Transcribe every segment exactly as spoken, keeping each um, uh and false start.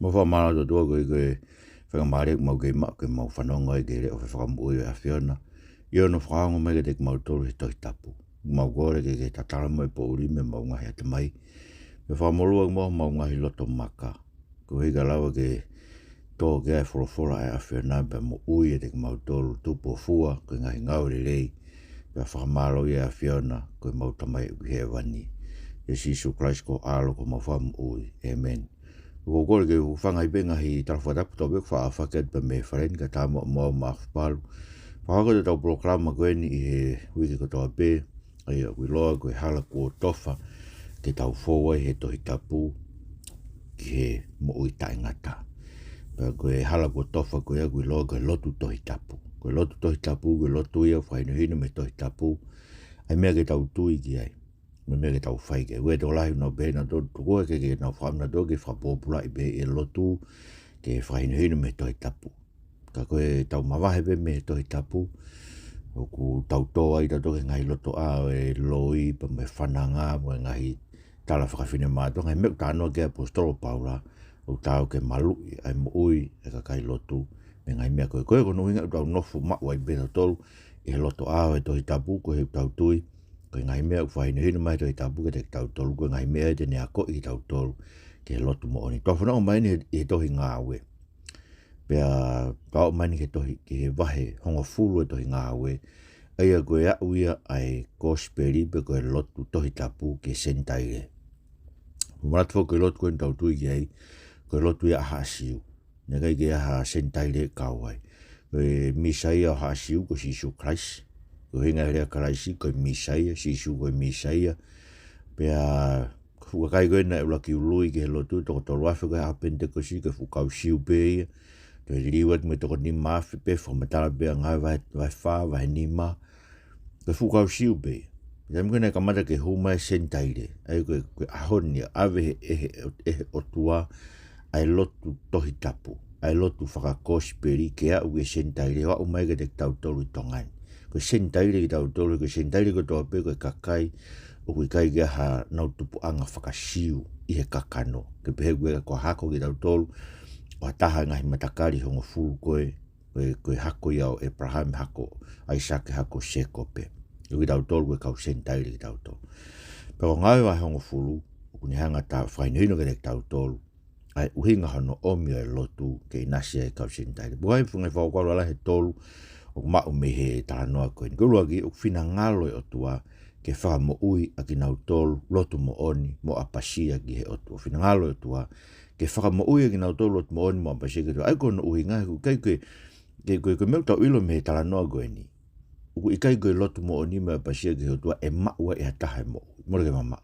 ʻOku fakamālō atu ʻOtua koeʻuhi ko e faingamālie ʻoku mau kei maʻu ke mau fanongo ai ki he leʻo fefakamoʻui ʻa e ʻAfiona, ʻi hono fakaongo mai kiate kimautolu he Tohi Tapu. Mau kole ke ke tatala mai e poʻuli mei homau ngaahi ʻatamai, mo fakamolū ʻaki muʻa homau ngaahi loto maka, koeʻuhi ka lava ke tō ki ai e folofola ʻa e ʻAfiona pea moʻui ʻiate kimautolu, tupu ʻo fua ko e ngaahi ngāue lelei, pea fakamālō ʻa e ʻAfiona ko homau Tamai ʻoku ʻi hēvani. ʻIa Sīsū Kalaisi ko ho ʻAlo ko homau Fakamoʻui. ʻĒmeni. ʻOku ou kole ke u hūfanga ʻi he ngaahi tala fakatapu kotoa pē ʻoku faʻa fakahoko atu pē mei he fale ni, kae ʻatā muʻa mo au Maʻafu Palu. Fakahoko atu ʻetau polokalama ko eni ʻi he uike kotoa pē, ʻa ia ʻoku ʻiloa ko e Hala Kuo Tofa, ke tau fou ai he Tohi Tapu ki he moʻui taʻengata. Pea ko e Hala Kuo Tofa ko ia ʻoku ʻiloa ko e lotu Tohi Tapu. Ko e lotu Tohi Tapu, ko e lotu ia ʻoku fakahinohino mei he Tohi Tapu ʻa e meʻa ke tau tui ki ai, mo e meʻa ke tau fai ki ai. Ko e tokolahi ʻoku nau pehē nautolu, tokua ke, ke nau fakaʻamu nautolu ke fakapōpulaʻi pē e lotu ke fakahinohino mei he Tohi Tapu. Ka ko ʻetau mavahe pē mei he Tohi Tapu, ʻoku tau tō ai tautolu ki he ngaahi lotoʻā ʻo e loi pea mo e fananga, mo e ngaahi tala fakafinemātuʻa, ngaahi meʻa ʻoku talanoa ki ai e ʻAposetolo ko Paula, ʻoku taau ke maluʻi ʻa e moʻui ʻa e kakai lotu mei he ngaahi meʻa ko ē. Ko e, ko hono ʻuhinga ʻoku tau nofo maʻu ai pē tautolu ʻi he lotoʻā ʻo e Tohi Tapu, koeʻuhi ʻoku tau tui ko e ngaahi meʻa ʻoku fakahinohino mai he Tohi Tapu kiate kitautolu, ko e ngaahi meʻa ia te ne akoʻi kitautolu ki he lotu moʻoni. Tau fanongo mai eni he, he tohi Ngāue. Pea tau aʻu mai eni ki he tohi, ki he vahe hongofulu ʻo e tohi Ngāue, ʻa ia ko e aʻu ia ʻa e Kosipeli pe ko e lotu Tohi Tapu ki he Senitaile. Manatu foki ko e lotu ko eni ʻoku tau tui ki ai, ko e lotu ia ʻa haʻa Siu. Naʻe ʻikai ke ʻi ai ha Senitaile kau ai. Ko e Mīsaia ʻo haʻa Siu ko Sīsū Kalaisi. Ko e ʻuhinga ia e lea Kalaisi ko e Mīsaia, Sīsū ko e Mīsaia. Pea ko e fuʻu kakai ko ē naʻe ʻuluaki ului ki he lotu, toko tolu afe ko ē he ʻaho Penitekosi, ko e fuʻu kau Siu pē ia. Toe liliu atu mo e toko nima afe pē, fakamatala pē ʻa Ngāue vahe, vahe fā, vahe nima. Ko e fuʻu kau Siu pē ia. Taimi ko ē naʻe kamata ke hū mai e Senitaile, ʻa ia ko e, ko e ʻaho ni ʻave ʻe he, ʻe he, ʻe he ʻOtua ʻa e lotu Tohi Tapu, ʻa e lotu fakakosipeli ke aʻu ki he Senitaile, ʻo aʻu mai kiate kitautolu ʻi Tonga ni. Ko e Senitaile kitautolu, ko e Senitaile kotoa pē ko e kakai ʻoku ʻikai ke ʻi ai hanau tupuʻanga faka-Siu ʻi he kakano. Ke pehē ko e, ko e hako kitautolu ʻo ha taha ʻi he ngaahi matakali hongofulu ko ē, ko e, ko e hako ia ʻo ʻĒpalahame, hako ʻo ʻAisake, hako ʻo Sēkope. Ko kitautolu ko e kau Senitaile kitautolu. Pea ko Ngāue vahe hongofulu, ʻoku ne hanga ʻo fakahinohino kiate kitautolu ʻa e ʻuhinga hono ʻomi ʻo e lotu ke ʻinasi ai e kau Senitaile. Pea ko e ngaahi fakakaukau lalahi ʻe tolu ʻoku maʻu mei he talanoa ko eni. Ko e ʻuluaki, ʻoku finangalo e ʻOtua ke fakamoʻui ʻa kinautolu lotu moʻoni mo ʻapasia ki he ʻOtua. Finangalo e ʻOtua ke fakamoʻui ʻa kinautolu lotu moʻoni mo ʻapasia ki he ʻOtua. ʻA ia ko hono ʻuhinga he ʻoku ʻikai ke, ke, ko e, ko e meʻa ʻoku tau ʻilo mei he talanoa ko eni, ʻoku ʻikai ko e lotu moʻoni mo e ʻapasia ki he ʻOtua ʻe maʻu ai ʻe ha taha e moʻui. Mole ke mamaʻo.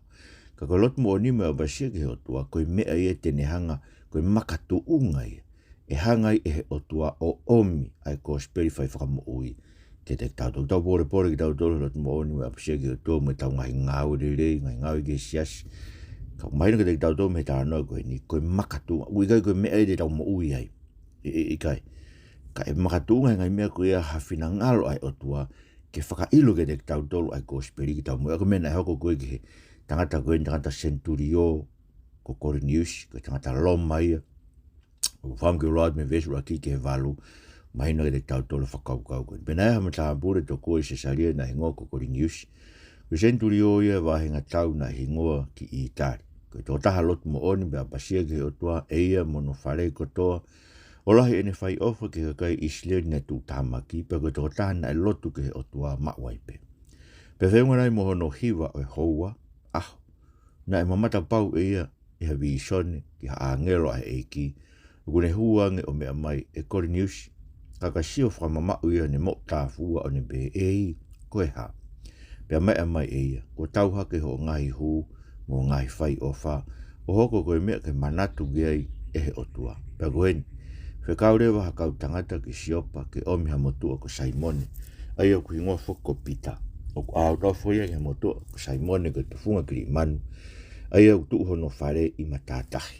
Ka ko e lotu moʻoni mo e ʻapasia ki he ʻOtua, ko e meʻa ia te ne hanga, ko e makatuʻunga ia ʻe hanga ai ʻe he ʻOtua ʻo ʻomi ʻa e kosipeli fai fakamoʻui kiate kitautolu. Tau polepole kitautolu he lotu moʻoni mo e ʻapasia ki he ʻOtua mo ʻetau ngaahi ngāue lelei, ngaahi ngāue ki he siasi. Ka ʻoku mahino kiate kitautolu mei he talanoa ko eni, ko e makatuʻunga, ʻoku ʻikai ko e meʻa ia te tau moʻui ai. ʻE, ʻe, ʻikai. Ka ʻe makatuʻunga he ngaahi meʻa ko ia ha finangalo ʻa e ʻOtua ke fakaʻilo kiate kitautolu ʻa e kosipeli ke tau moʻui. ʻA ia ko e meʻa naʻe hoko ko ē ki he tangata ko eni, tangata senituliō ko Koliniusi, ko e tangata Loma ia. ʻOku ou fakaʻamu ke u lau atu mei he veesi ʻuluaki ki he valu, mahino kiate kitautolu e fakakaukau ko eni. Pea naʻe ʻi ai ha matāpule tokua ʻi Sesalia naʻe hingoa ko Koliniusi. Ko e senituliō ia ʻi he vāhenga tau naʻe hingoa ki ʻĪtali. Ko e tokotaha lotu moʻoni mo ʻapasia ki he ʻOtua ʻe ia mo hono fale kotoa, ʻo lahi ʻene fai ʻofa ki he kakai ʻIsileli naʻe tuʻutāmaki, pea ko e tokotaha naʻe lotu ki he ʻOtua maʻu ai pē. Pea feʻunga nai mo hono hiva ʻo e houa, ʻaho, naʻe mamata pau ʻe ia ʻi ha vīsone ki ha ʻāngelo ʻa e ʻEiki, ʻoku ne hū ange ʻo meʻa mai, ʻE Koliniusi. Ka ka sio fakamamaʻu ia ʻi heʻene moʻutāfua ʻo ne pehē, ʻEiki, ko e hā? Pea meʻa mai ʻe ia, Kuo tau hake hoʻo ngaahi hū mo e ngaahi fai ʻofa, ʻo hoko ko e meʻa ke manatu ki ai ʻe he ʻOtua. Pea ko eni, fekau leva ha kau tangata ki Siopa ke ʻomi ha motuʻa ko Saimone, ʻa ia ʻoku hingoa foki ko Pita. ʻOku ʻaonga foki ia ki he motuʻa ko Saimone ko e tufunga kilimanu, ʻa ia ʻoku tuʻu hono fale ʻi matātahi.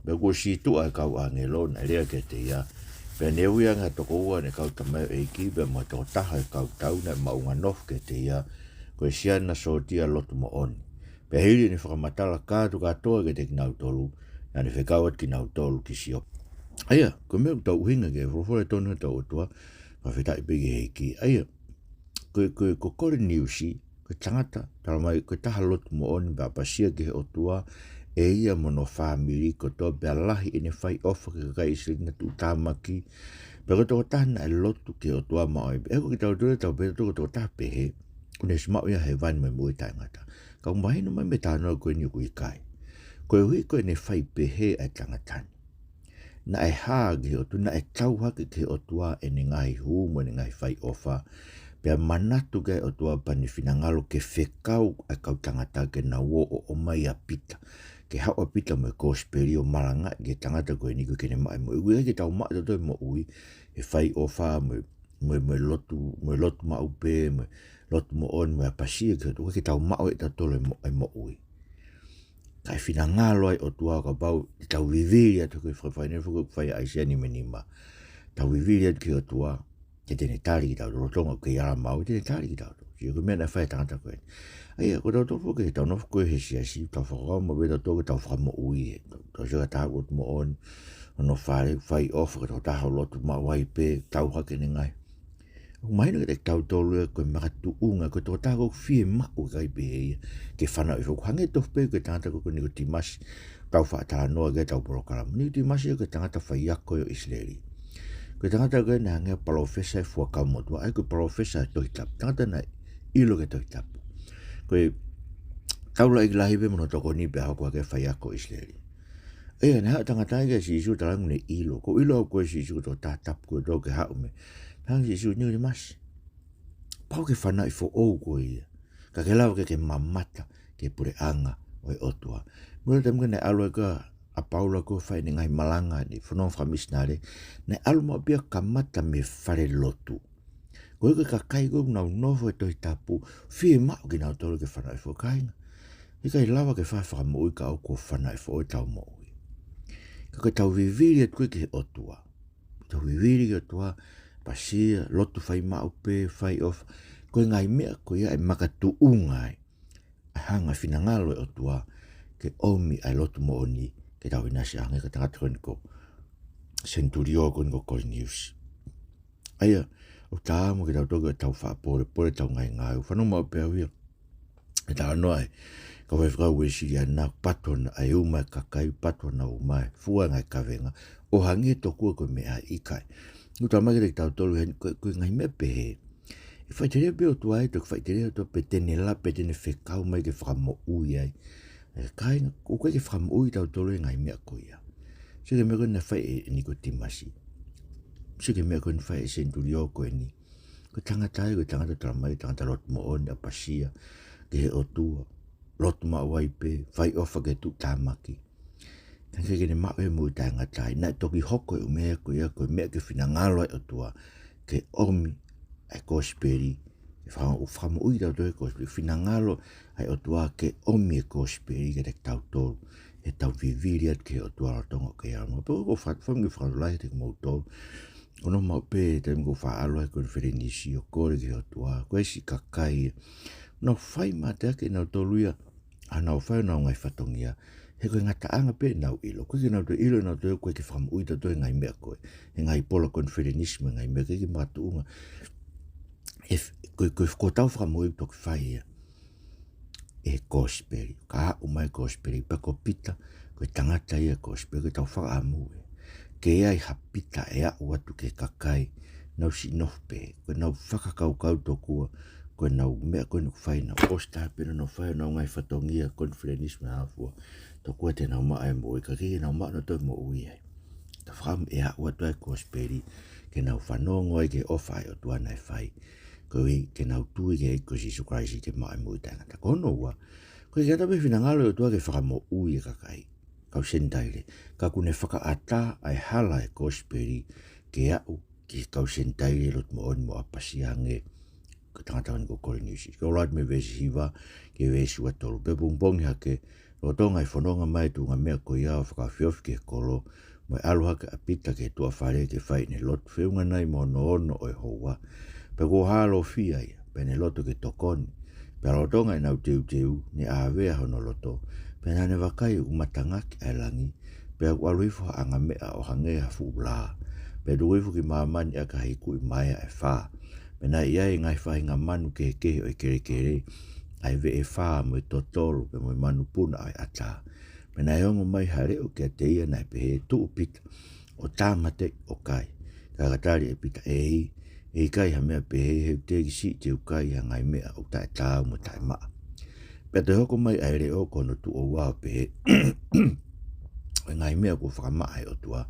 Pea kuo sītuʻa e kau ʻāngelo naʻe lea kiate ia, pea ne ui ange ha toko ua ʻo ʻene kau tamaioʻeiki, pea mo e tokotaha ʻo e kau tau naʻe maʻunga nofo kiate ia, ko e siana sōtia lotu moʻoni. Pea hili ʻene fakamatala kātoa kātoa kiate kinautolu, Naʻa ne fekau atu kinautolu ki Siope. ʻA ia, ko e meʻa ʻoku tau ʻuhinga ki ai, folofola tonu ʻa hotau ʻOtua, fakafetaʻi pē ki he ʻEiki. ʻA ia, ko e, ko e, ko Koleniusi, ko e tangata, talamai, ko e taha lotu moʻoni, pea ʻapasia ki he ʻOtua, ʻe ia mo hono fāmili kotoa, pea lahi ʻene fai ʻofa ki he kakai ʻIsileli naʻa nau tuʻutāmaki, pea ko e tokotaha naʻe lotu ki he ʻOtua maʻu ai pē. ʻE, ko kitautolu ʻe tau pehē, ko e tokotaha pehē, ʻoku ne ʻosi maʻu ia hēvani mo e moʻui taʻengata. Ka ʻoku mahino mai mei he talanoa ko eni ʻoku ʻikai. Koeʻuhi ko ʻene fai pehē ʻa e tangata ni, naʻe hā ki he ʻOtua, naʻe tau hake ki he ʻOtua ʻene ngaahi hū mo ʻene ngaahi fai ʻofa. Pea manatu ki ai e ʻOtua pea ne finangalo ke fekau ʻa e kau tangata ke nau ō ʻo ʻomai ʻa Pita. Ke haʻu ʻa Pita mo e kosipeli ʻo malangaʻi ki he tangata ko eni ko ē ke ne maʻu e moʻui. ʻOku ʻikai ke tau maʻu ʻe tautolu e moʻui he fai ʻofa mo e mo e, mo e lotu, mo e lotu maʻu pē, mo e lotu moʻoni, mo e ʻapasia ki he ʻOtua, ʻoku ʻikai ke tau maʻu ʻe tautolu e mo-, e moʻui. Ka ʻe finangalo ai e ʻOtua kapau te tau vivili atu ki he fakafainene foki ʻoku fai ʻe ʻAisea nimanima. Tau vivili atu ki he ʻOtua, ke te ne tali kitautolu, lolotonga ʻoku kei ala maʻu, te ne tali kitautolu. Sio ki he meʻa naʻe fai ʻe he tangata ko eni. ʻA ia, ko tautolu foki, tau nofo ko ē he siasi, tau fakakaukau maʻu pē tautolu ke tau fakamoʻui, ē, tau, tau sio ki ha taha lotu moʻoni, hono fale, fai ʻofa, ko e tokotaha ʻoku lotu maʻu ai pē, tau hake ʻene ngaahi. ʻOku mahino kiate kitautolu ia ko e makatuʻunga, ko e tokotaha ʻoku fiemaʻu ʻe he kakai pehē ia ke fanauʻi foki. Hangē tofu pē ko e tangata ko, ko Nikotīmasi, tau faʻa talanoa ki ai ʻi heʻetau polokalama. Nikotīmasi ia ko e tangata faiako ʻo ʻIsileli. Ko e tangata ko ē naʻe hangē ha palōfesa ʻi he Fuakava Motuʻa, ʻa ia ko e palōfesa ʻo e Tohi Tapu. Tangata naʻe ʻilo ki he Tohi Tapu. Ko e taulaʻeiki lahi pē mo hono tokoni pea hoko hake ko e faiako ʻo ʻIsileli. ʻA ia, naʻe haʻu e tangata ia kia Sīsū, talaange ʻoku ne ʻilo. ʻOku ou ʻilo au ko koe Sīsū, ko e tokotaha tapu koe ʻoku ke haʻu mei. Talaange ʻe Sīsū, Nikotīmasi, pau ke fanauʻi foʻou koe ia, ka ke lava ke ke mamata ki he puleʻanga ʻo e ʻOtua. Mei he taimi ko ē naʻe ʻalu ai ko ē ʻa Paula ko ē ʻo fai ʻene ngaahi malanga, ʻene fononga fakamisinale, naʻe ʻalu maʻu pē ia ʻo kamata mei he falelotu. Koeʻuhi ko e kakai ko ē ʻoku nau nofo he Tohi Tapu, fiemaʻu kinautolu ke fanauʻi foʻou, kāinga. ʻIkai lava ke fai ha fakamoʻui kae ʻoua kuo fanauʻi foʻou ʻetau moʻui. Ka ko ʻetau vivili atu ko ē ki he ʻOtua. Tau vivili ki he ʻOtua, ʻapasia, lotu fai maʻu pē, fai ʻofa. Ko e ngaahi meʻa ko ia ʻe makatuʻunga ai ʻa e hanga ʻe he finangalo ʻo e ʻOtua ke ʻomi ʻa e lotu moʻoni ke tau ʻinasi ai, hangē ko e tangata ko eni ko, senituliō ko eni ko Koleniusi. ʻA ia, ʻoku taau mo kitautolu ke tau faʻa polepole ʻetau ngaahi ngāue. Fanongo maʻu pē au ia he talanoa ʻa e kau faifekau Uēsiliana, patu hona ʻai uma e kakai, patu hona uma e fua e ngaahi kavenga, ʻo hangē tokua ko e meʻa ʻikai. ʻOku talamai kiate kitautolu heni, ko e, ko e ngaahi meʻa pehē, ʻe faʻiteliha pē ʻOtua ai, toki faʻiteliha ʻOtua pe te ne la, pe te ne fekau mai ke fakamoʻui ai. ʻE kāinga, ʻoku ʻikai ke fakamoʻui tautolu ʻe he ngaahi meʻa ko ia. Sio ki he meʻa ko ē naʻe fai ʻe Nikotīmasi. Sio ki he meʻa ko ē naʻe fai ʻe he senituliō ko eni. Ko e tangata ia, ko e tangata talamai, tangata lotu moʻoni, ʻapasia ki he ʻOtua, lotu maʻu ai pē, fai ʻofa ki he tuʻutāmaki. Ka ʻoku ʻikai ke ne maʻu e moʻui taʻengata ai. Naʻe toki hoko e ʻū meʻa ko ia ko e meʻa ke finangalo ai e ʻOtua ke ʻomi ʻa e kosipeli, ke faka-, fakamoʻui tautolu he kosipeli, finangalo ai e ʻOtua ke ʻomi e kosipeli kiate kitautolu, heʻetau vivili atu ki he ʻOtua lolotonga ʻoku kei ala maʻu. Pea ʻoku ou fa-, fakaʻamu ke fakatulou atu kiate kimoutolu. ʻOku ou nofo maʻu pē he taimi ʻoku ou faʻa ʻalu ai ki he konifelenisi ʻo kole ki he ʻOtua. Ko e siʻi kakai naʻa nau fai mateaki ʻe nautolu ia ʻa ʻenau fai ʻenau ngaahi fatongia, he ko e ngataʻanga pē ʻenau ʻilo. ʻOku ʻikai ke nau toe ʻilo ʻe nautolu ia ʻoku ʻikai ke fakamoʻui tautolu he ngaahi meʻa ko ē, he ngaahi pola konifelenisi mo e ngaahi meʻa, ʻikai ke makatuʻunga. ʻE f-, ko e, ko e, ko hotau fakamoʻui ʻoku toki fai ia ʻe he kosipeli. Ka aʻu mai e kosipeli, pea ko Pita, ko e tangata ia e kosipeli, ko ʻetau fakaʻamu ē ke ʻi ai ha Pita ʻe aʻu atu ki he kakai naʻa nau siʻi nofo pē, ko ʻenau fakakaukau tokua ko ʻenau meʻa ko eni ʻoku fai, nau ʻosi taha pē ʻenau fai ʻenau ngaahi fatongia, konifelenisi mo e hā fua, tokua te nau maʻu e moʻui, ka ʻoku ʻikai ke nau maʻu ʻe nautolu e moʻui ai. Ka fakaʻamu ʻe aʻu atu ai e kosipeli ke nau fanongo ai ki he ʻofa ʻa e ʻOtua naʻe fai, koeʻuhi ke nau tui ki he ʻEiki ko Sīsū Kalaisi ke maʻu e moʻui taʻengata. Ko hono ua, ʻoku ʻikai ke ʻatā pē e finangalo ʻo e ʻOtua ke fakamoʻui e kakai, kau Senitaile, ka ʻoku ne fakaʻatā ʻa e hala ʻo e kosipeli ke aʻu ki he kau Senitaile lotu moʻoni mo ʻapasia hangē ko e tangata ko eni ko Koleniusi. Ka ʻoku lau atu mei he veesi hiva ki he veesi ua tolu: Pea pongipongi hake, lolotonga e fononga mai e tuʻunga meʻa ko ia ʻo fakaofiofi ki he kolo, mo e ʻalu hake ʻa Pita ki he tuʻa fale ke fai ʻene lotu, feʻunga nai mo hono ono ʻo e houa, pea kuo hālofia ia, pea ne loto ke tokoni. Pea lolotonga ʻenau teuteu, ne ʻāvea hono loto, pea naʻa ne vakai ʻoku matangaki ʻa e langi, Pea ʻoku ʻalu hifo ha anga meʻa ʻo hangē ha fuʻu lā, pea tuku hifo ki māmani ʻaki ha hikuʻi maea ʻe fā. Pea naʻe ʻi ai e ngaahi faʻahinga manu kehekehe ʻo e kelekele, ʻa e veʻe fā mo e totolo, pea mo e manupuna ʻo e ʻatā. Pea naʻe ongo mai ha leʻo kiate ia naʻe pehē, Tuʻu Pita, ʻo tāmateʻi ʻo kai. Ka ka tali ʻe Pita, ʻEiki, ʻe ʻikai ha meʻa pehē, he ʻoku teʻeki siʻi te u kai ha ngaahi meʻa ʻoku taʻetaau mo taʻemaʻa. Pea toe hoko mai ʻa e leʻo ko hono tuʻo ua ʻo pehē, ʻA e ngaahi meʻa kuo fakamaʻa ʻe he ʻOtua,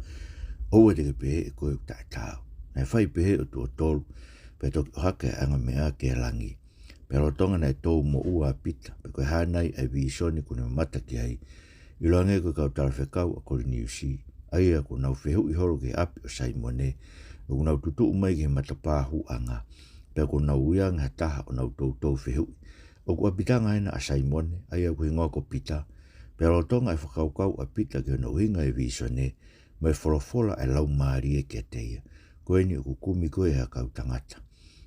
ʻoua te ke pehē ʻe koe ʻoku taʻetaau. Naʻe fai pehē ʻo tuʻo tolu, pea toki ʻohake ʻa e anga meʻa ki he langi. Pea lolotonga naʻe tou moʻua ʻa Pita, pe ko e hā nai ʻa e vīsone kuo ne mamata ki ai, ʻiloange ko e kau talafekau ʻa Koliniusi, ʻa ia kuo nau fehuʻi holo ki he ʻapi ʻo Saimone, ʻoku nau tutuʻu mai ki he matapā hūʻanga, pea kuo nau ui ange ha taha ʻo nau toutou fehuʻi, ʻOku ʻapitanga ena ʻa Saimone, ʻa ia ʻoku hingoa ko Pita? Pea lolotonga e fakakaukau ʻa Pita ki hono ʻuhinga e vīsone, mo e folofola ʻa e Laumālie kiate ia, Ko eni ʻoku kumi koe ʻe ha kau tangata.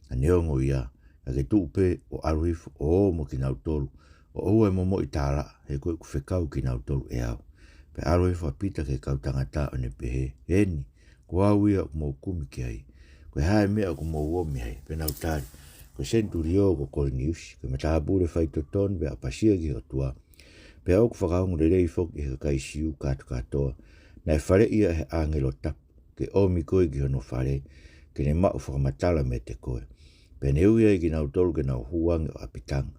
Ka neongo ia, ka ke tuʻu pē ʻo ʻalu hifo ʻo ō mo kinautolu, ʻo ʻoua ʻe momoʻi tālaʻa, he ko ʻeku fekau kinautolu ʻe au. Pea ʻalu hifo ʻa Pita ki he kau tangata ʻo ne pehē, Eni, ko au ia ʻoku mou kumi ki ai. Ko e hā e meʻa ʻoku mou omi ai? Pea nau tali, Ko e senituliō ko Koliniusi, ko e matāpule faitotonu pea ʻapasia ki he ʻOtua, pea ʻoku fakaongo lelei foki ʻe he kakai Siu kātokātoa, naʻe faleʻi ia ʻe he ʻāngelo tapu, ke ʻomi koe ki hono fale, ke ne maʻu fakamatala meiate koe. Pea ne ui ai kinautolu ke nau hū ange ʻo ʻapitanga.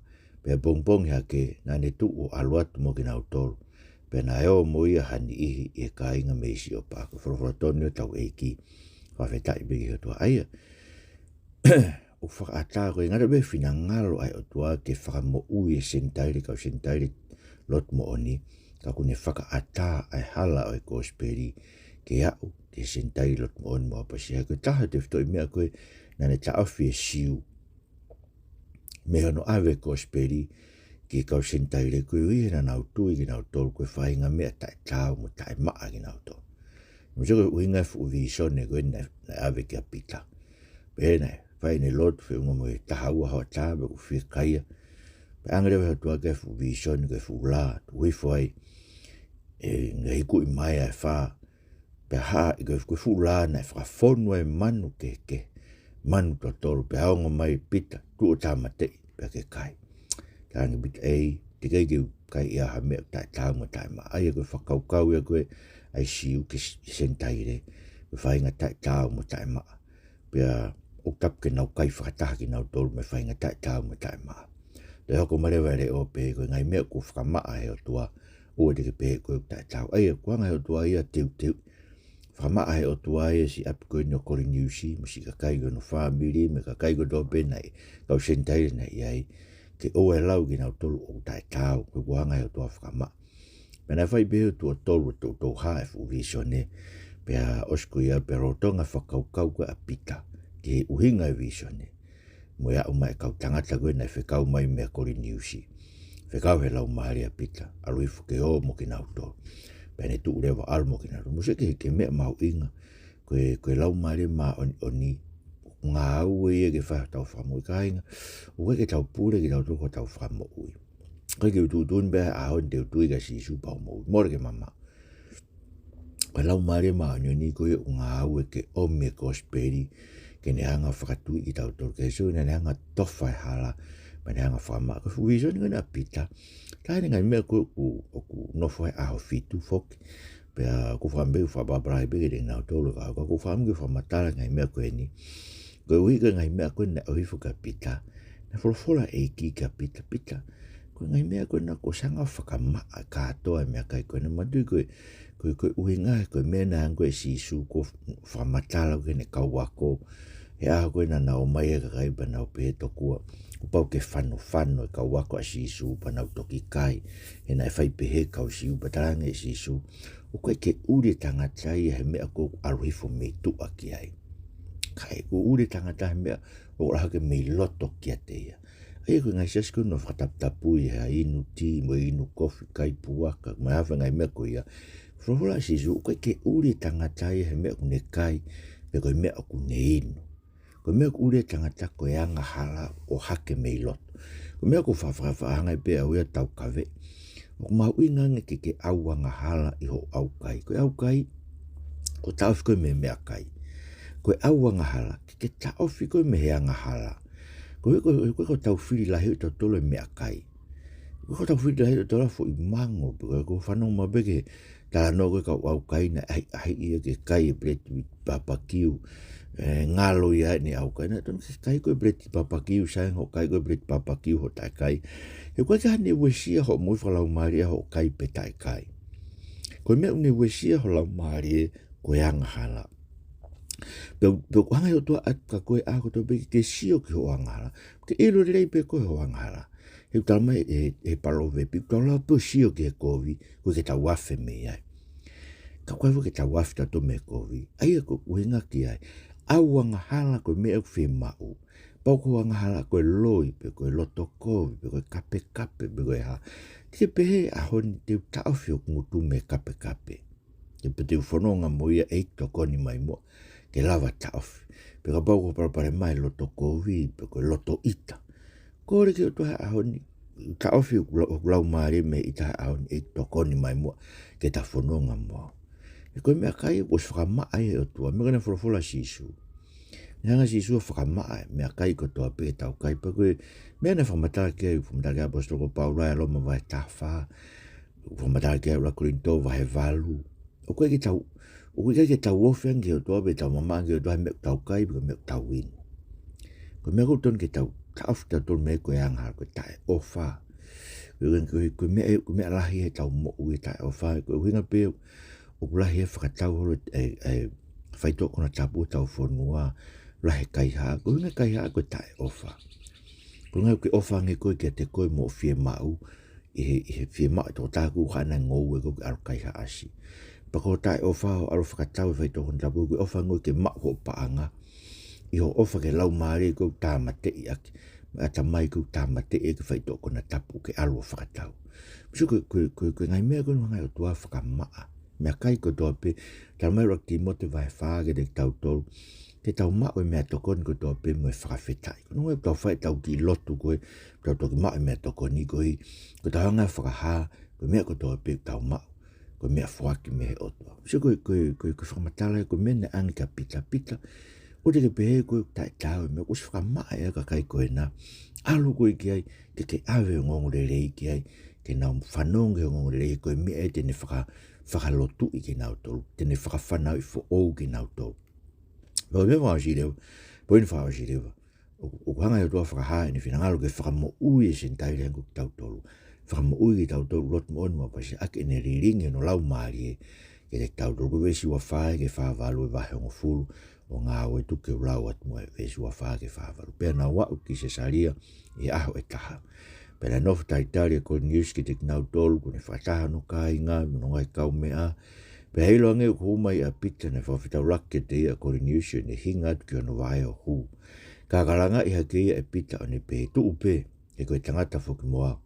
Pea pongipongi hake, naʻa ne tuʻu ʻo ʻalu atu mo kinautolu. Pea naʻe ō mo ia ha niʻihi ʻi he kāinga mei Siopa. Ko e folofola tonu ʻa hotau ʻEiki. Fakafetaʻi pē ki he ʻOtua. ʻA ia, ʻoku fakaʻatā ko e ngata pē finangalo ʻa e ʻOtua ke fakamoʻui e Senitaile, kau Senitaile lotu moʻoni, ka kuo ne fakaʻatā ʻa e hala ʻo e kosipeli ke aʻu ki he Senitaile lotu moʻoni mo ʻapasia. Ko e taha e tefitoʻi meʻa ko ē naʻa ne taʻofi e Siu mei hono ʻave e kosipeli ki he kau Senitaile, koeʻuhi he naʻa nau tui kinautolu ko e faʻahinga meʻa taʻetaau mo taʻemaʻa kinautolu. Mou sio ko e ʻuhinga e fuʻu vīsone ko ē naʻe, naʻe ʻave kia Pita. Pea naʻe fai ʻene lotu feʻunga mo e taha ua hoʻatā pea kuo fiekaia. Pea ʻange leva ʻe he ʻOtua ki ai e fuʻu vīsone ko e fuʻu lā, tuʻu hifo ai e ngaahi hikuʻi maea ʻe fā. Pea hā, ʻi ko e fuʻu lā naʻe fakafonu ai e manu kehekehe, manu totolo, pea ongo mai, Pita, tuʻu ʻo tāmateʻi, pea ke kai. Talaange ʻe Pita, ʻEiki, teʻeki ai ke u kai ʻe au ha meʻa taʻetaau mo taʻemaʻa. ʻA ia ko e fakakaukau ia ko ē ʻa e Siu ki he Senitaile, ko e faʻahinga taʻetaau mo taʻemaʻa. Pea ʻoku tapu ke nau kai fakataha kinautolu mo e faʻahinga taʻetaau mo taʻemaʻa. Toe hoko mai leva e leʻo ʻo pehē, Ko e ngaahi meʻa kuo fakamaʻa ʻe he ʻOtua, ʻoua te ke pehē ʻe koe ʻoku taʻetaau. ʻA ia, kuo hanga ʻe he ʻOtua ia ʻo teuteu, fakamaʻa ʻe he ʻOtua ia e siʻi ʻapi ko eni ʻo Koliniusi, mo e siʻi kakai ko hono fāmili, mo e kakai kotoa pē naʻe, kau Senitaile naʻe ʻi ai, ke ʻoua ʻe lau kinautolu ʻoku taʻetaau, ko e kuo hanga ʻe he ʻOtua ʻo fakamaʻa. Pea naʻe fai pē ʻo tuʻo tolu ʻo toutou hā e fuʻu vīsone, pea ʻosi ko ia, pea lolotonga e fakakaukau ko ē ʻa Pita ki he ʻuhinga e vīsone, mo e aʻu mai e kau tangata ko ē naʻe fekau mai meia Koliniusi. Fekau ʻe he Laumālie ʻa Pita, ʻalu hifo ke ō mo kinautolu. Pea ne tuʻu leva ʻo ʻalu mo kinautolu. Mou sio ki he, ki he meʻa mahuʻinga, ko e, ko e Laumālie Māʻoniʻoni, ngāue ia ke fai hotau fakamoʻui, kāinga, ʻoku ʻikai ke tau pule kitautolu ki hotau fakamoʻui. ʻIkai ke u tuʻutuʻuni pē ʻa e ʻaho ni te u tui kia Sīsū pea u moʻui. Mole ke mamaʻo. Ko e Laumālie Māʻoniʻoni ko ia ʻoku ngāue ke ʻomi e kosipeli, ke ne hanga ʻo fakatuiʻi kitautolu kia Sīsū, naʻa ne hanga ʻo tofa e hala, pea ne hanga ʻo fakamaʻa. Ko e fuʻu vīsone ko ena ʻa Pita, ka ʻi ai e ngaahi meʻa ko ē ʻoku, ʻoku nofo ai e ʻaho fitu foki. Pea ʻoku ou fakaʻamu pē ke u fakapapālangi pē kiate kinautolu ka, ka ʻoku ou fakaʻamu ke fakamatala e ngaahi meʻa ko eni. Koeʻuhi ko e ngaahi meʻa ko ē naʻe ʻohifo kia Pita, naʻe folofola e ʻEiki kia Pita, Pita, ko e ngaahi meʻa ko ena kuo ʻosi hanga ʻo fakamaʻa kātoa e meʻakai ko ena. Manatuʻi ko e, ko e, ko e ʻuhinga, ko e meʻa naʻe hanga ko ē ʻe Sīsū ʻo fakamatala ki heʻene kau ako he ʻaho ko ē naʻa nau ō mai ai e kakai pea nau pehē, Tokua, kuo pau ke fanofano e kau ako ʻa Sīsū pea nau toki kai, he naʻe fai pehē e kau Siu. Pea talaange ʻe Sīsū, ʻOku ʻikai ke ʻuli e tangata ia he meʻa ʻoku ʻalu hifo mei tuʻa ki ai. Ka ʻoku ʻuli e tangata he meʻa ʻoku ʻalu hake mei loto kiate ia. ʻA ia ko e ngaahi siasi ko ē naʻa nau fakataputapui he inu tī mo e inu kofi, kai puaka, mo e hā fua e ngaahi meʻa ko ia. Folofola ʻa Sīsū, ʻoku ʻikai ke ʻuli e tangata ia he meʻa ʻoku ne kai, pe ko e meʻa ʻoku ne inu. Ko e meʻa ʻoku ʻuli ai e tangata ko e angahala ʻoku ʻohake mei loto. Ko e meʻa ʻoku ou fa-, fa-, fakaʻaongaʻi pē au ia ʻo taukaveʻi. ʻOku mahuʻinga ange ke ke ʻau angahala ʻi hoʻo ʻaukai. Ko e ʻaukai, ko e taʻofi ko ē mei he meʻakai. Ko e ʻau angahala, ke ke taʻofi ko ē mei he angahala. Ko e, ko e, ko e, ko ʻetau fili lahi ʻo tautolu e meʻakai. Ko ʻetau fili lahi ʻo tautolu e foʻi mango, pe ko e, ko e fanongo mai pē ki he talanoa ko ē kau ʻaukai naʻe ʻahiʻahiʻi ia ke kai e peleti papakiu, ē, ngalo ia ʻene ʻaukai. Naʻe tonu ke kai ko ē peleti papakiu, sai ange hoʻo kai ko ē peleti papakiu hoʻo taʻekai. He ʻoku ʻikai ke ʻi ai hano uesia hoʻo moʻui fakalaumālie ʻa hoʻo kai pe taʻekai. Ko e meʻa ʻoku ne uesia ho laumālie ko e angahala. Pea, pea ʻoku hanga ʻe he ʻOtua ʻo ʻatu kia koe ʻa kotoa pē ke sio ki hoʻo angahala. Ke ʻilo lelei pē koe hoʻo angahala. He ʻoku talamai ʻe he, he paloveape, ʻoku tau lava pē ʻo sio ki he kovi, koeʻuhi ke tau afe mei ai. Ka ʻoku ʻikai ke tau afe tautolu mei he kovi. ʻA ia ko e ʻuhinga ki ai. ʻAu angahala ko e meʻa ʻoku fiemaʻu. Pau ko e angahala ko e loi, pe ko e loto kovi, pe ko e kapekape, pe ko e hā. Te ke pehē he ʻaho ni te u taʻofi hoku ngutu mei he kapekape. Ke pehē te u fononga mo ia ʻeiki tokoni mai muʻa ke lava taʻofi. Pe kapau ko e palopalema e loto kovi, pe ko e loto ʻita. Kole ki he ʻOtua he ʻaho ni, taʻofi hoku lau-, hoku laumālie mei he ʻita he ʻaho ni, ʻeiki tokoni mai muʻa ke ta fononga mo au. He ko e meʻakai ʻoku ʻosi fakamaʻa ia ʻe he ʻOtua, meʻa ko ē naʻe folofola ʻa Sīsū. Naʻe hanga ʻe Sīsū ʻo fakamaʻa e meʻakai kotoa pē ʻoku tau kai, pea ko e meʻa naʻe fakamatala ki ai, fakamatala ki ai ʻaposetolo ko Paula ʻi Loma vahe taha fā, fakamatala ki ai ʻUluaki Kolinitō vahe valu. ʻOku ʻikai ke tau, ʻoku ʻikai ke tau ofi ange ki he ʻOtua pe tau mamaʻo ange ki he ʻOtua he meʻa ʻoku tau kai pe ko e meʻa ʻoku tau inu. Ko e meʻa ʻoku totonu ke tau taʻofi tautolu mei ai ko e angahala, ko e taʻeʻofa. Ko e, ko e, ko e meʻa, ko e meʻa lahi heʻetau moʻui e taʻeʻofa, ko e ʻuhinga pē ʻoku lahi e fakatau holo e, e faitoʻo konatapu ʻo hotau fonua, lahi e kaihaʻa, ko e ʻuhinga e kaihaʻa ko e taʻeʻofa. Ko e ʻuhinga ʻoku ke ʻofa ange koe kiate koe mo hoʻo fiemaʻu, ʻi he, ʻi he fiemaʻu ʻa e tokotaha ʻoku haʻana ngoue ʻoku ke ʻalu kaihaʻasi. Pea ko e taʻeʻofa ʻoku ʻalu ʻo fakatau e faitoʻo konatapu ʻoku ke ʻofa ange koe ke maʻu hoʻo paʻanga. ʻI hoʻo ʻofa ki he laumālie ʻoku tāmateʻi ʻaki, mo e ʻatamai ʻoku tāmateʻi ʻaki e faitoʻo konatapu ʻoku ke ʻalu ʻo fakatau. Sio ko e, ko e, ko e, ko e ngaahi meʻa ko eni ʻoku hanga ʻe he ʻOtua ʻo fakamaʻa. Meʻakai kotoa pē, talamai ʻe ʻUluaki Tīmote vahe fā kiate kitautolu, ke tau maʻu e meʻatokoni kotoa pē mo e fakafetaʻi. Ko hono ʻuhinga ʻoku tau fai ʻetau kiʻi lotu ko ē, tau toki maʻu e meʻatokoni ko ē, ko ʻetau hanga ʻo fakahā, ko e meʻa kotoa pē ʻoku tau maʻu, ko e meʻafoaki mei he ʻOtua. Sio ko e, ko e, ko e, ko e fakamatala ia, ko e meʻa naʻe ʻange kia Pita, Pita, ʻoua te ke pehē ko e taʻetaau e meʻa, kuo ʻosi fakamaʻa ʻe he kakai ko ena. ʻAlu koe ki ai, ke ke ʻave e ongoongolelei ki ai, ke nau fanongo ki he ongoongolelei, ko e meʻa ia te ne faka-, fakalotuʻi kinautolu, te ne fakafanauʻi foʻou kinautolu. Pea ko e meʻa fakaʻosi leva, poini fakaʻosi leva, ʻoku, ʻoku hanga ʻe he ʻOtua ʻo fakahā ʻene finangalo ke fakamoʻui e Senitaile hangē ko kitautolu. Fakamoʻui kitautolu ʻi he lotu moʻoni mo e ʻapasia ʻaki ʻene lilingi hono Laumālie kiate kitautolu. Ko e veesi ua fā ki he fā valu e vahe hongofulu ʻo Ngāue, tuku ke u lau atu mo e veesi ua fā ki he fā valu. Pea naʻa ku aʻu ki Sesalia ʻi he ʻaho ʻe taha. Pea naʻe nofo talitali ʻa Koliniusi kiate kinautolu, kuo ne fakataha hono kāinga mo hono ngaahi kaumeʻa. Pea ʻilo ange ʻoku hū mai ʻa Pita, naʻe fakafetaulaki kiate ia ʻa Koliniusi ʻo ne hinga atu ki hono vaʻe ʻo hū. Ka ka langaʻi hake ia ʻe Pita ʻo ne pehē, Tuʻu pē, he ko e tangata foki mo au.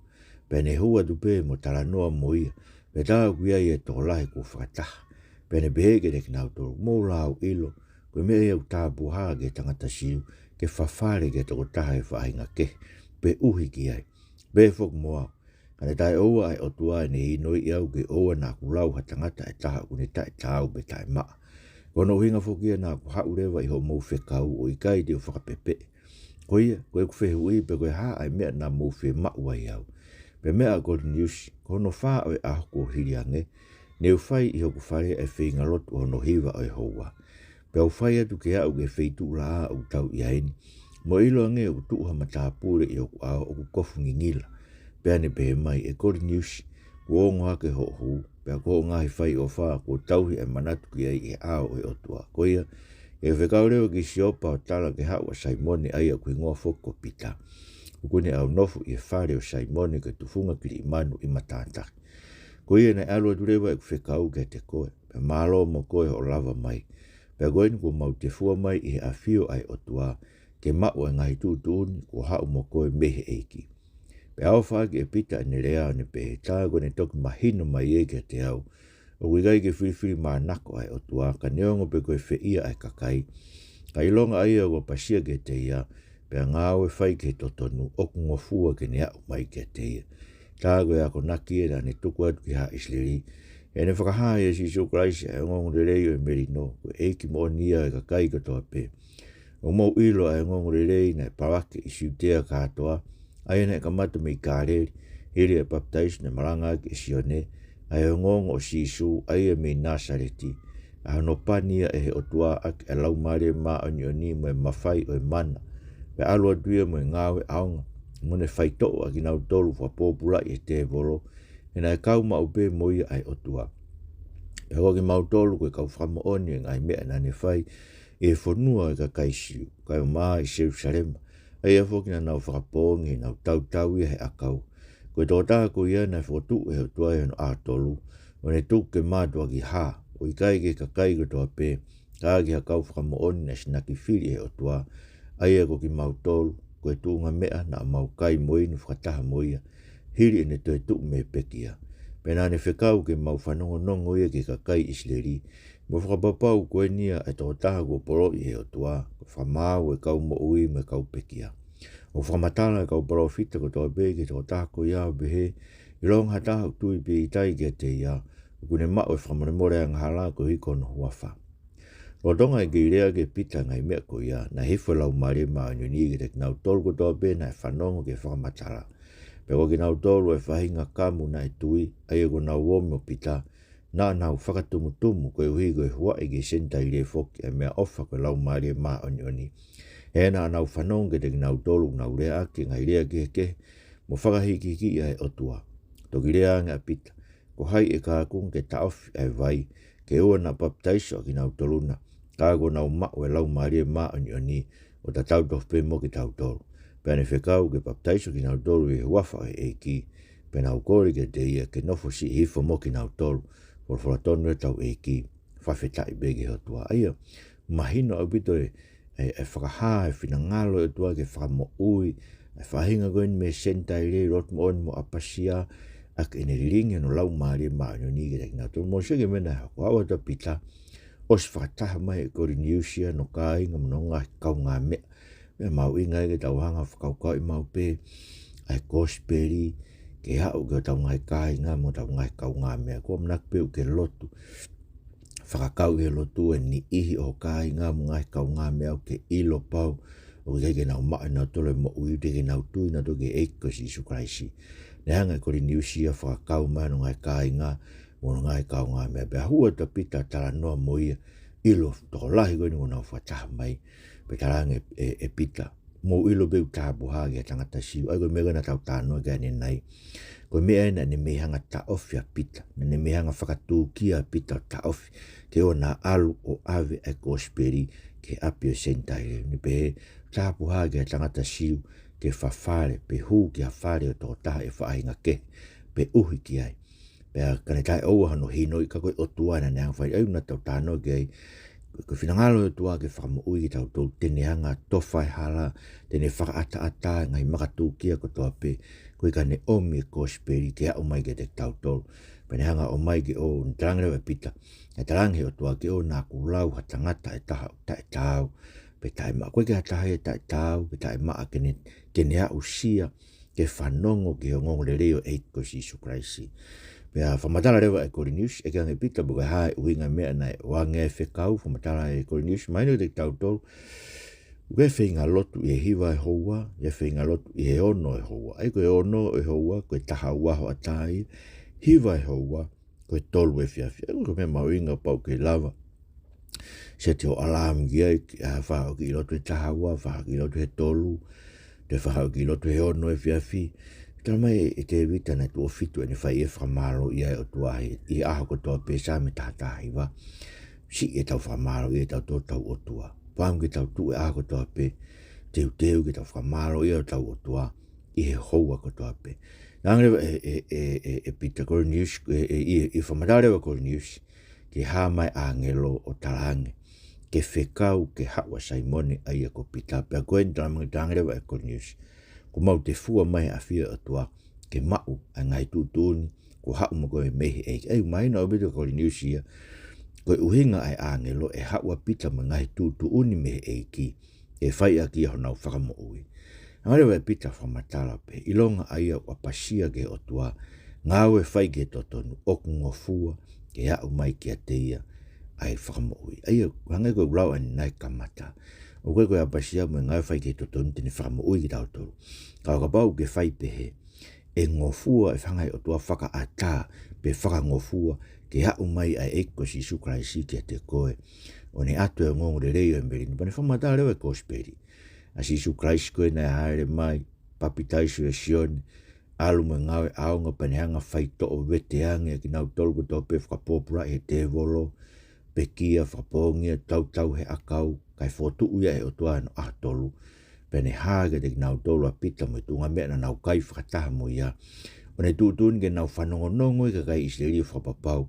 Pea ne hū atu pē mo talanoa mo ia. Pea tā ʻoku ʻi ai e tokolahi kuo fakataha. Pea ne pehē kiate kinautolu, Mou lau ʻilo, ko e meʻa ia ʻoku tāpuhā ki he tangata Siu, ke fafale ki he tokotaha ʻi he faʻahinga kehe, pe ʻuhi ki ai. Pehē foki mo au. Ka ne taʻeʻoua ʻa e ʻOtua ʻene ʻinoʻi au ke ʻoua naʻa ku lau ha tangata ʻe taha ʻoku ne taʻetaau pe taʻemaʻa. Ko hono ʻuhinga foki ia naʻa ku haʻu leva ʻi hoʻomou fekau ʻo ʻikai te u fakapepeʻe. Ko ia, ko ʻeku fehuʻi pe ko e hā ʻa e meʻa naʻa mou fiemaʻu ai au. Pea meʻa ʻa Koliniusi, Ko hono fā ʻo e ʻaho kuo hili ange, ne u fai ʻi hoku fale ʻa e feinga lotu ʻo hono hiva ʻo e houa. Pea u fai atu ke aʻu ki he feituʻulaʻā ʻoku tau ʻi ai ni, mo ʻilo ange ʻoku tuʻu ha matāpule ʻi hoku ʻao ʻoku kofu ngingila. Pea ne pehē mai, ʻE Koliniusi, kuo ongo hake hoʻo hū, pea ko hoʻo ngaahi fai ʻofa kuo tauhi ʻa e manatu ki ai ʻi he ʻao ʻo e ʻOtua. Ko ia, ke u fekau leva ki Siopa ʻo tala ke haʻu ʻa Saimone, ʻa ia ʻoku hingoa foki ko Pita. ʻOku ne ʻaunofo ʻi he fale ʻo Saimone, ko e tufunga kiliʻimanu ʻi matātaki. Ko ia naʻe ʻalu atu leva ʻeku fekau kiate koe, pea mālō mo koe hoʻo lava mai. Pea ko eni kuo mau tefua mai ʻi he ʻafio ʻa e ʻOtua, ke maʻu ʻa e ngaahi tuʻutuʻuni kuo haʻu mo koe mei he ʻEiki. Pea ʻofa ʻaki ʻe Pita ʻene lea ʻo ne pehē, Tā ko ʻene toki mahino mai ē kiate au, ʻoku ʻikai ke filifilimānako ʻa e ʻOtua, ka neongo pe ko e feʻia ʻa e kakai, ka ʻilonga ʻa ia ʻoku ʻapasia kiate ia, pea ngāue fai ki he totonu, ʻoku ngofua ke ne aʻu mai kiate ia. Tā ko e akonaki ē naʻa ne tuku atu ki haʻa ʻIsileli. Heʻene fakahā ʻia Sīsū Kalaisi ʻa e ongoongolelei ʻo e melino, ko e ʻEiki moʻoni ia ʻo e kakai kotoa pē. ʻOku mou ʻilo ʻa e ongoongolelei naʻe pavake ʻi Siutea kātoa, ʻa ia naʻe kamata mei Kāleli, hili ʻa e papitaiso naʻe malangaʻaki ʻe Sione, ʻa e ongoongo ʻo Sīsū, ʻa ia mei Nāsaleti, ʻa hono pani ia ʻe he ʻOtua ʻaki ʻa e Laumālie Māʻoniʻoni mo e mafai ʻo e mana, pea ʻalu atu ia mo e ngāue ʻaonga, mo ne faitoʻo ʻa kinautolu fakapōpulaʻi ʻe he tēvolo, he naʻe kau maʻu pē mo ia ʻa e ʻOtua. Pea ko kimautolu ko e kau fakamoʻoni ʻo e ngaahi meʻa naʻa ne fai ʻi he fonua ʻo e kakai Siu, kae ʻumaʻā ʻi Selusalema, ʻa ia foki naʻa nau fakapoongi ʻenau tautau ia he ʻakau. Ko e tokotaha ko ia naʻe fokotuʻu ʻe he ʻOtua ʻi hono ʻaho tolu, ʻo ne tuku ke mātuʻaki hā, ʻo ʻikai ki he kakai kotoa pē, ka ki ha kau fakamoʻoni naʻe sinaki fili ʻe he ʻOtua, ʻa ia ko kimautolu, ko e tuʻunga meʻa naʻa mau kai mo inu fakataha mo ia, hili ʻene toetuʻu mei he pekia. Pea naʻa ne fekau ke mau fanongonongo ia ki he kakai ʻIsileli, mo fakapapau ko eni ia ʻa e tokotaha kuo poloʻi ʻe he ʻOtua, ko e fakamaau ʻo e kau moʻui mo e kau pekia. ʻOku fakamatala ʻa e kau palōfita kotoa pē ki he tokotaha ko ia ʻo pehē, ʻilonga ha taha ʻoku tui pea ʻitai kiate ia, ʻoku ne maʻu e fakamolemole angahala koeʻuhi ko hono huafa. Lolotonga ʻene kei lea ʻaki ʻe Pita e ngaahi meʻa ko ia, naʻe hifo e Laumālie Māʻoniʻoni kiate kinautolu kotoa pē naʻe fanongo ki he fakamatala. Pea ko kinautolu ʻa e faʻahinga kamu naʻe tui, ʻa ia kuo nau omi ʻo Pita, naʻa nau fakatumutumu koeʻuhi ko e huaʻi ki he Senitaile foki ʻa e meʻaʻofa ko e Laumālie Māʻoniʻoni. He naʻa nau fanongo kiate kinautolu ʻoku nau lea ʻaki e ngaahi lea kehekehe mo fakahikihikiʻi ʻa e ʻOtua. Toki lea ange ʻa Pita, ko hai ʻe kākunga ke taʻofi ʻa e vai, ke ʻoua naʻa papitaiso ʻa kinautolu na, ka kuo nau maʻu e Laumālie Māʻoniʻoni, ʻo tatau tofu pē mo kitautolu? Pea ne fekau ke papitaiso kinautolu ʻi he huafa ʻo e ʻEiki, pea nau kole kiate ia ke nofo siʻi hifo mo kinautolu. Folofola tonu ʻetau ʻEiki, fakafetaʻi pē ki he ʻOtua. ʻA ia, mahino ʻaupito e, e, e fakahā e finangalo ʻo e ʻOtua ke fakamoʻui ʻa e faʻahinga ko eni mei he Senitaile, lotu moʻoni mo ʻapasia, ʻaki ʻene lilingi hono Laumālie Māʻoniʻoni kiate kinautolu. Mou sio ki he meʻa naʻe hoko. Aʻu atu ʻa Pita, ʻosi fakataha mai ʻe Koliniusi ia hono kāinga mo hono ngaahi kaungāmeʻa. Meʻa mahuʻinga ia ke tau hanga ʻo fakakaukauʻi maʻu pē ʻa e kosipeli, ke aʻu ki hotau ngaahi kāinga mo hotau ngaahi kaungāmeʻa. Ko e ʻamanaki pē ʻoku ke lotu, fakakau ʻi he lotu e niʻihi ʻo ho kāinga mo e ngaahi kaungāmeʻa, ʻoku ke ʻilo pau ʻoku ʻikai ke nau maʻu ʻe nautolu e moʻui, teʻeki ke nau tui nautolu ki he ʻEiki ko Sīsū Kalaisi. Naʻe hanga ʻe Koliniusi ia ʻo fakakau mai hono ngaahi kāinga mo hono ngaahi kaungāmeʻa. Pea hū atu ʻa Pita ʻo talanoa mo ia, ʻilo tokolahi ko eni kuo nau fakataha mai. Pea talaange ʻe, ʻe Pita, mou ʻilo pē ʻoku tāpuhā ki ha tangata Siu. ʻA ia ko e meʻa ko ē naʻa tau talanoa ki ai ʻanenai. Ko e meʻa ē naʻa ne mei hanga ʻo taʻofi ʻa Pita. Naʻa ne mei hanga ʻo fakatūkia ʻa Pita ʻo taʻofi, ke ʻoua naʻa ʻalu ʻo ʻave ʻa e kosipeli ki he ʻapi ʻo e Senitaile. Ne pehē, tāpuhā ki ha tangata Siu ke fafale, pe hū ki ha fale ʻo e tokotaha ʻe faʻahinga kehe, pe ʻuhi ki ai. Pea ka ne taʻeʻoua hono hinoʻi, ka ko e ʻOtua naʻa ne hanga ʻo fai. ʻA ia naʻa tau talanoa ki ai, ko e finangalo ʻo e ʻOtua ke fakamoʻui kitautolu, te ne hanga ʻo tofa e hala, te ne fakaʻataʻatā e ngaahi makatūkia kotoa pē, koeʻuhi ka ne ʻomi e kosipeli ke aʻu mai kiate kitautolu. Pea ne hanga ʻo ʻomai ke ʻoua, ne talaange leva ʻe Pita, naʻe talaange ʻe he ʻOtua ke ʻoua naʻa ku lau ha tangata ʻe taha ʻoku taʻetaau pe taʻemaʻa. ʻOku ʻikai ke ʻi ai ha taha ia ʻe taʻetaau pe taʻemaʻa ke ne, ke ne aʻusia ke fanongo ki he ongoongolelei ʻo e ʻEiki ko Sīsū Kalaisi. Pea fakamatala leva ʻe Koliniusi, ʻeke ange ʻe Pita pe ko e hā e ʻuhinga e meʻa naʻe ʻoange ai e fekau. Fakamatala ʻe Koliniusi, mahino kiate kitautolu, ʻoku ʻi ai e feinga lotu ʻi he hiva ʻo e houa, ʻi ai e feinga lotu ʻi he ono ʻo e houa. ʻA ia ko e ono ʻo e houa, ko e taha ua hoʻatā ia. Hiva ʻo e houa, ko e tolu efiafi. ʻA ia ko e meʻa mahuʻinga pau ke lava seti ho ʻalaamu ki ai, ke, ʻa, fakahoko e lotu ʻi he taha ua, fakahoko e lotu he tolu, toe fakahoko e lotu he ono efiafi. Talamai ʻe Tēvita naʻe tuʻo fitu ʻene fai ʻi he fakamālōʻia ʻa e ʻOtua ʻi he ʻaho kotoa pē, Saame taha taha hiva. Siʻi ʻetau fakamālōʻia ʻi hotau, hotau ʻOtua. Pau ke tau tuʻu he ʻaho kotoa pē, teuteu ke tau fakamālōʻia hotau ʻOtua ʻi he houa kotoa pē. Talaange leva ʻe, ʻe, ʻe, ʻe, ʻe Pita, Koliniusi, ʻe, ʻe, ʻe, ʻe fakamatala leva ʻe Koliniusi, ke hā mai e ʻāngelo ʻo talaange, ke fekau ke haʻu ʻa Saimone, ʻa ia ko Pita. Pea ko eni talaange, talaange leva ʻe Koliniusi, kuo mau tefua mai ʻa e ʻafio ʻa e ʻOtua, ke maʻu ʻa e ngaahi tuʻutuʻuni kuo haʻu mo koe mei he ʻEiki. ʻA ia mahino ʻaupito kia Koliniusi ia, ko e ʻuhinga ʻa e ʻāngelo ʻe haʻu ʻa Pita mo e ngaahi tuʻutuʻuni mei he ʻEiki, ʻe fai ʻaki ia honau fakamoʻui. Hanga leva ʻe Pita ʻo fakamatala pē, ʻilonga ʻa ia ʻoku ʻapasia ki he ʻOtua, ngāue fai ki he totonu, ʻoku ngofua ke aʻu mai kiate ia ʻa e fakamoʻui. ʻA ia, hangē ko ʻeku lau ʻanenai kamata, ʻoku ʻikai ko e ʻapasia mo e ngāue fai ki he totonu te ne fakamoʻui kitautolu. Ka ʻo kapau ʻoku ke fai pehē, ʻe ngofua, ʻe hanga ʻe he ʻOtua ʻo fakaʻatā pe fakangofua ke aʻu mai ʻa e ʻEiki ko Sīsū Kalaisi kiate koe, ʻo ne ʻatu e ongoongolelei ʻo e melino. Pea ne fakamatala leva e kosipeli ʻa Sīsū Kalaisi ko ē naʻe hāʻele mai, papitaiso ʻe Sione, ʻalu mo e ngāue ʻaonga, pea ne hanga ʻo faitoʻo veteange ʻa kinautolu kotoa pē ʻoku fakapōpulaʻi ʻe he tēvolo, pekia, fakapoongia, tautau he ʻakau, kae fokotuʻu ia ʻe he ʻOtua ʻi hono ʻaho tolu. Pea ne hā kiate kinautolu ʻa Pita mo e tuʻunga meʻa naʻa nau kai fakataha mo ia, ʻo ne tuʻutuʻuni ke nau fanongonongo ʻa e kakai ʻIsileli ʻo fakapapau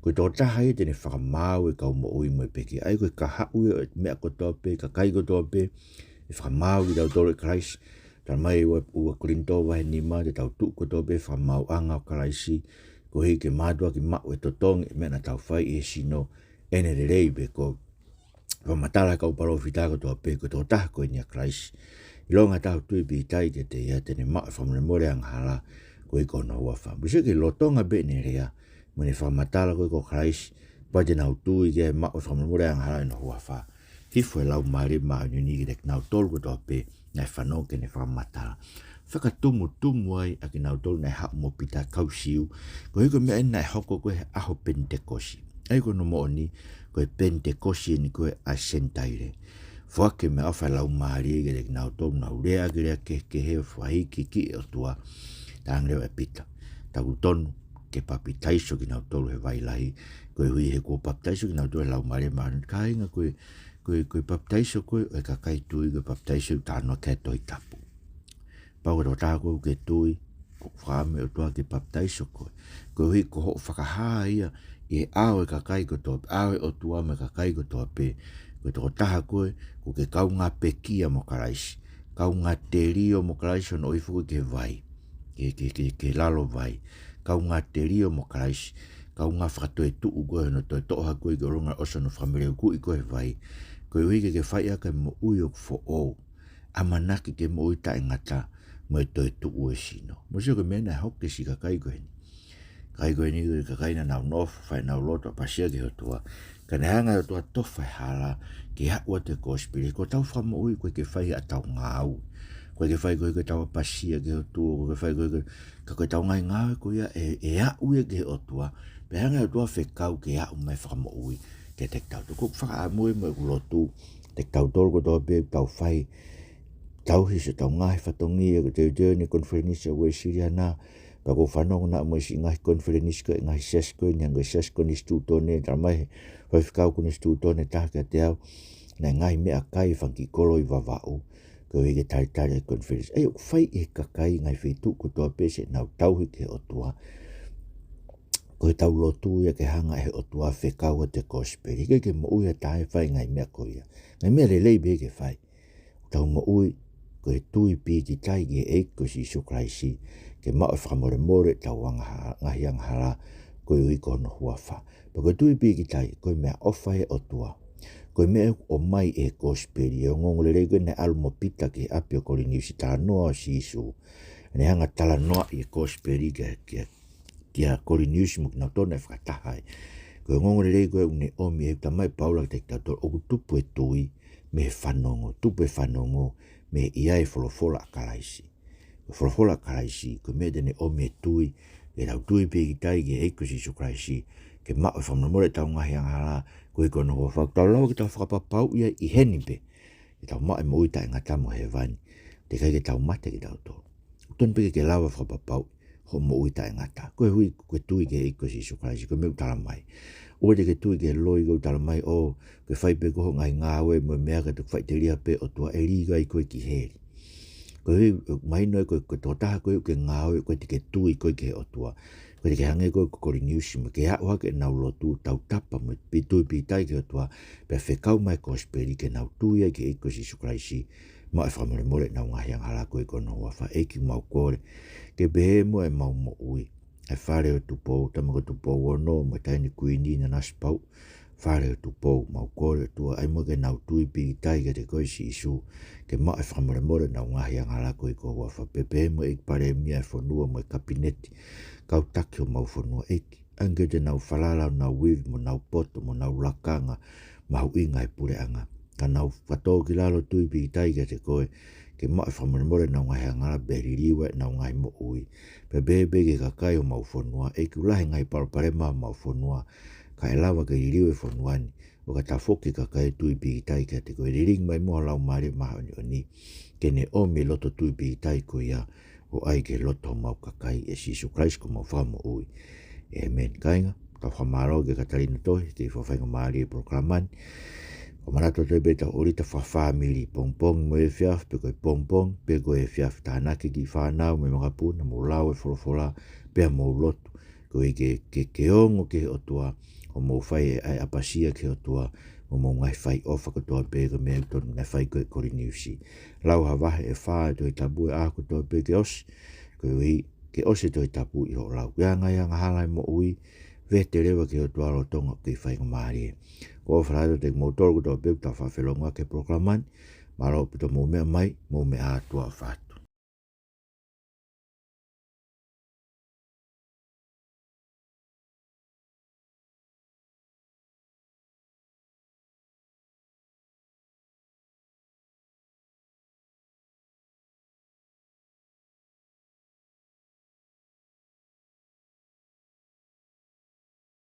ko e tokotaha ia te ne fakamaau e kau moʻui mo e pekia. ʻA ia ko e kahaʻu ia ʻo e meʻa kotoa pē, kakai kotoa pē, ʻe fakamaau kitautolu ʻe Kalaisi. Talamai ʻe ua, ua Kolinitō vahe nima, te tau tuʻu kotoa pē he fakamaauʻanga ʻo Kalaisi, koeʻuhi ke mātuʻaki maʻu e totongi ʻo e meʻa naʻa tau fai ʻi he sino, ʻene lelei pe kovi. Fakamatala ʻe he kau palōfita kotoa pē, ko e tokotaha ko eni ʻa Kalaisi, ʻilonga ʻa e tui pīkitai kiate ia, te ne maʻu e fakamolemole angahala koeʻuhi ko hono huafa. Mou sio ki he lolotonga pē ʻene lea mo ʻene fakamatala ko ē ko Kalaisi, pea te nau tui ki ai, maʻu e fakamolemole angahala ʻi hono huafa. Hifo e Laumālie Māʻoniʻoni kiate kinautolu kotoa pē naʻe fanongo ki heʻene fakamatala. Fakatumutumu ai ʻa kinautolu naʻe haʻu mo Pita, kau Siu, koeʻuhi ko e meʻa eni naʻe hoko ko ē he ʻaho Penitekosi. ʻA ia ko hono moʻoni, ko e Penitekosi eni ko ē ʻa e Senitaile. Foaki e meʻaʻofa ʻa e Laumālie kiate kinautolu, nau lea ʻaki e lea kehekehe, fai e ikiiki ʻa e ʻOtua. Talaange leva ʻe Pita, taku totonu ke papitaiso kinautolu he vai lahi, koeʻuhi he kuo papitaiso kinautolu he Laumālie Māʻoniʻoni. Kāinga, ko e, ko e, ko e papitaiso ko ē ʻo e kakai tui, ko e papitaiso ʻoku talanoa ki ai e Tohi Tapu. Kapau ko e tokotaha koe ʻoku ke tui, ʻoku fakaʻamu ʻe he ʻOtua ke papitaiso koe, koeʻuhi ko hoʻo fakahā ia ʻi he ʻao ʻo e kakai kotoa pē, ʻao ʻo e ʻOtua mo e kakai kotoa pē, ko e tokotaha koe ʻoku ke kaungā pekia mo Kalaisi, kaungā telio mo Kalaisi ʻi hono ʻohifo ko ē ki he vai, ki he, ki he, ki he, ki he lalo vai, kaungā telio mo Kalaisi, kaungā fakatoetuʻu koe ʻi hono toe toʻo hake koe ki ʻolunga ʻo ʻosi hono fakameleukuʻi koe he vai, koeʻuhi ke ke fai ʻaki e moʻui ʻoku foʻou, ʻamanaki ke moʻui taʻengata mo e toetuʻu ʻo e sino. Mou sio ki he meʻa naʻe hoko ki he siʻi kakai ko eni. Kakai ko eni ko e kakai naʻa nau nofo, fai ʻenau lotu, ʻapasia ki he ʻOtua. Ka naʻe hanga ʻe he ʻOtua ʻo tofa e hala ke aʻu atu e kosipeli. Ko hotau fakamoʻui ʻoku ʻikai ke fai ʻi haʻatau ngāue. ʻOku ʻikai ke fai koeʻuhi ko ʻetau ʻapasia ki he ʻOtua, ʻoku ʻikai ke fai koeʻuhi ko e, ka ko ʻetau ngaahi ngāue ko ia ʻe, ʻe aʻu ia ki he ʻOtua, pea hanga ʻe he ʻOtua ʻo fekau ke aʻu mai e fakamoʻui kiate kitautolu. Ko ʻeku fakaʻamu ia mo ʻeku lotu, kiate kitautolu kotoa pē ʻoku tau fai, tauhi siʻetau ngaahi fatongia, ko e teuteu eni e konifelenisi ʻa e Uēsiliana, pea ʻoku ou fanongo naʻa mo e siʻi ngaahi konifelenisi ko ē ʻa e ngaahi siasi ko eni, hangē ko e Siasi Konisitūtone, talamai ʻe he faifekau Konisitūtone ʻe taha kiate au, naʻe ngaahi meʻakai e fanga kiʻi kolo ʻi Vavaʻu, koeʻuhi ke talitali e konifelenisi. ʻA ia ʻoku fai ʻe he kakai ʻi he ngaahi feituʻu kotoa pē siʻenau tauhi ki he ʻOtua. Ko ʻetau lotu ia ke hanga ʻe he ʻOtua ʻo fekau atu e kosipeli. ʻIkai ke moʻui ha taha ʻi he fai e ngaahi meʻa ko ia. Ngaahi meʻa lelei pē ke fai. ʻOku tau moʻui ko e tui pīkitai ki he ʻEiki ko Sīsū Kalaisi, ke maʻu e fakamolemole ʻetau angaha-, ngaahi angahala koeʻuhi ko hono huafa. Pea ko e tui pīkitai, ko e meʻaʻofa ia ʻa e ʻOtua. Ko e meʻa ʻoku ʻomai ʻe he kosipeli, e ongoongolelei ko ē naʻe ʻalu mo Pita ki he ʻapi ʻo Koliniusi, talanoa ʻo Sīsū. Naʻe hanga ʻo talanoaʻi e kosipeli kia, kia, kia Koliniusi mo kinautolu naʻe fakataha ai. Ko e ongoongolelei ko ē ʻoku ne ʻomi, ʻoku talamai ʻe Paula kiate kitautolu, ʻoku tupu e tui mei he fanongo, tupu e fanongo mei he ʻi ai e folofola ʻa Kalaisi. Ko e folofola ʻa Kalaisi, ko e meʻa te ne ʻomi e tui, ke tau tui pīkitai ki he ʻEiki ko Sīsū Kalaisi, ke maʻu e fakamolemole ʻetau ngaahi angahala koeʻuhi ko hono huafa. ʻOku tau lava ke tau fakapapauʻi ia ʻi heni pē, ke tau maʻu e moʻui taʻengata mo hēvani. Teʻeki ai ke tau mate kitautolu. Tonu pē ke ke lava fakapapauʻi hoʻo moʻui taʻengata koeʻuhi ko e tui ki he ʻEiki ko Sīsū Kalaisi, ko e meʻa ʻoku talamai. ʻOua te ke tui ki he loi ʻoku talamai, ʻo, ke fai pē koe hoʻo ngaahi ngāue mo e meʻa ka te faʻiteliha pē ʻOtua, ʻe lī ai koe ki heli. Koeʻuhi, mahino ko e, ko e tokotaha koe ʻoku ke ngāue, ʻoku ʻikai te ke tui koe ki he ʻOtua. ʻOku ʻikai te ke hangē koe ko Koliniusi mo ia, ke aʻu hake ʻenau lotu, tautapa mo e pī-, tui pīkitai ki he ʻOtua, pea fekau mai e kosipeli ke nau tui ai ki he ʻEiki ko Sīsū Kalaisi, maʻu e fakamolemole ʻenau ngaahi angahala koeʻuhi ko hono huafa. ʻEiki, mau kole ke pehē muʻa ʻemau moʻui. ʻA e Fale ʻo Tupou, Tama ko Tupou Ono, mo e Taʻahine Kuini Nanasipauʻu, Fale ʻo Tupou, mau kole ʻOtua, ʻai muʻa ke nau tui pīkitai kiate koe Sīsū, ke maʻu e fakamolemole ʻenau ngaahi angahala ko e ko ua fa pepe mo e ʻEiki Palēmia e fonua mo e Kapineti, kau taki homau fonua ʻEiki. Ange ke nau falala ʻo nau ivi mo nau poto mo nau lakanga mahuʻinga he puleʻanga. Ka nau fakatō ki lalo tui pīkitai kiate koe, ke maʻu e fakamolemole ʻenau ngaahi angahala pea liliu ʻenau ngaahi moʻui. Pea pehē pē ki he kakai homau fonua, ʻEiki ʻoku lahi e ngaahi palopalema homau fonua, ka ʻe lava ke liliu e fonua ni, ʻo ka tafoki kakai tui pīkitai kiate koe. Lilingi mai muʻa ho Laumālie Māʻoniʻoni, ke ne ʻomi e loto tui pīkitai ko ia, ʻo ʻai ki he loto homau kakai ʻia Sīsū Kalaisi ko homau Fakamoʻui. ʻĒmeni. Kāinga, tau fakamālō ki he Katalina Tohi, te faingamālie e polokalama ni. Ko e manatu atu pē ʻetau ʻōlita fakafāmili, pongipongi mo e efiafi, pe ko e pongipongi, pe ko e efiafi, tānaki e kiʻi fānau mo e makapuna, mou lau e folofola, pea mou lotu. Koeʻuhi ke, ke, ke ongo ki he ʻOtua, ʻo mou fai e ʻapasia ki he ʻOtua, ʻo mou ngaahi fai ʻofa kotoa pē, ko e meʻa ʻoku totonu ke fai ko ē ʻe Koliniusi. Lau ha vahe ʻe fā e Tohi Tapu he ʻaho kotoa pē ke ʻosi, koeʻuhi ke ʻosi e Tohi Tapu ʻi hoʻo lau. Ke anga e angahala e moʻui, vete leva ki he ʻOtua lolotonga ʻoku ke faingamālie. Ko e ʻofa lahi atu kiate kimoutolu kotoa pē ʻoku tau fakafelongoaki he polokalama ni, mālō ʻaupito hoʻomou meʻa mai, mou meʻa ā, tuʻa ʻofa atu.